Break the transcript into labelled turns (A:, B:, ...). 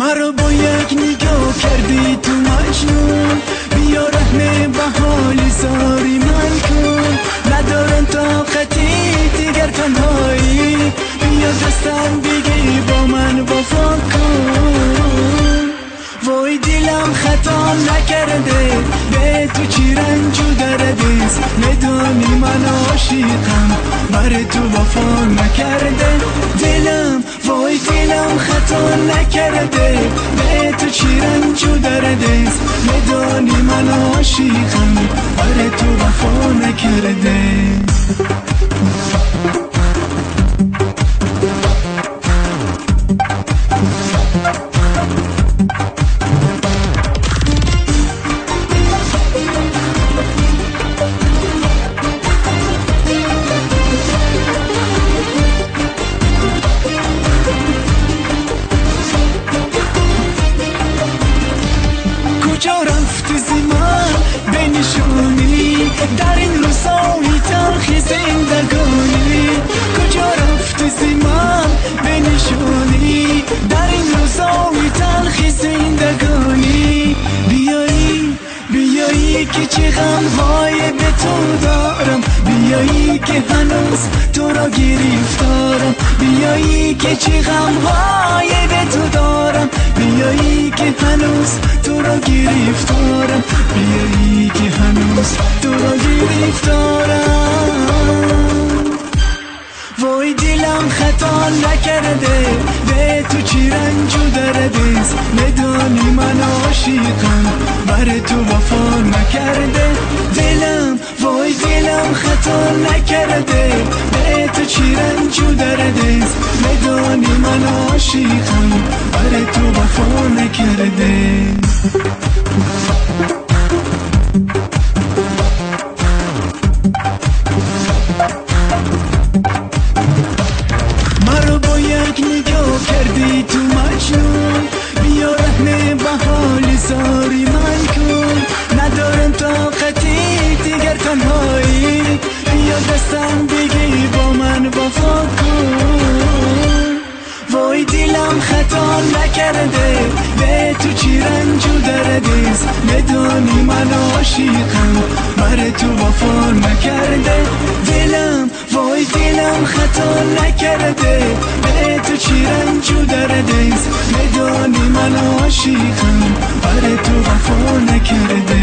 A: Маро бо як нигоҳ кардӣ ту маҷнун, биё раҳме ба ҳоли зори ман кун. Надорам тоқати дигар танҳоӣ, биё дастам бигир бо ман вафо кун. Вой дилам хато накарде, бе ту чӣ ранҷу дардест. Медонӣ ман ошиқам, бар ту вафо накарде. Дилам, вой дилам хато накарде, бе ту чӣ ранҷу дардест. Медонӣ ман ошиқам, бар ту вафо накарде. Куҷо рафти зи ман бенишонӣ, дар ин рӯзҳои талхи зиндагонӣ? Куҷо рафти зи ман бенишонӣ, дар ин рӯзҳои талхи зиндагонӣ? Биёӣ, биёӣ ки чӣ ғамҳое бе ту дорам, биёӣ ки ҳанӯз туро гирифторам. Биёӣ ки чӣ ғамҳое бе ту дорам, биёӣ ки ҳанӯз туро гирифторам. Биёӣ ки ҳанӯз туро гирифторам. Вой дилам хато накарде, бе ту чӣ ранҷу дардест. Медонӣ ман ошиқам, бар ту вафо накарде. Дилам, вой дилам хато накарде, бе ту чӣ ранҷу дардест. Медонӣ ман ошиқам, бар ту вафо накарде. Маро бо як нигоҳ кардӣ ту маҷнун, биё раҳме ба ҳоли зори ман кун. Надорам тоқати дигар танҳоӣ, биё дастам бигир бо ман вафо кун. Вой дилам хато накарде, бе ту чӣ ранҷу дардест. Медонӣ ман ошиқам, бар ту вафо накарде. Дилам, вой дилам хато накарде, бе ту чӣ ранҷу дардест. Медонӣ ман ошиқам, бар ту вафо накарде.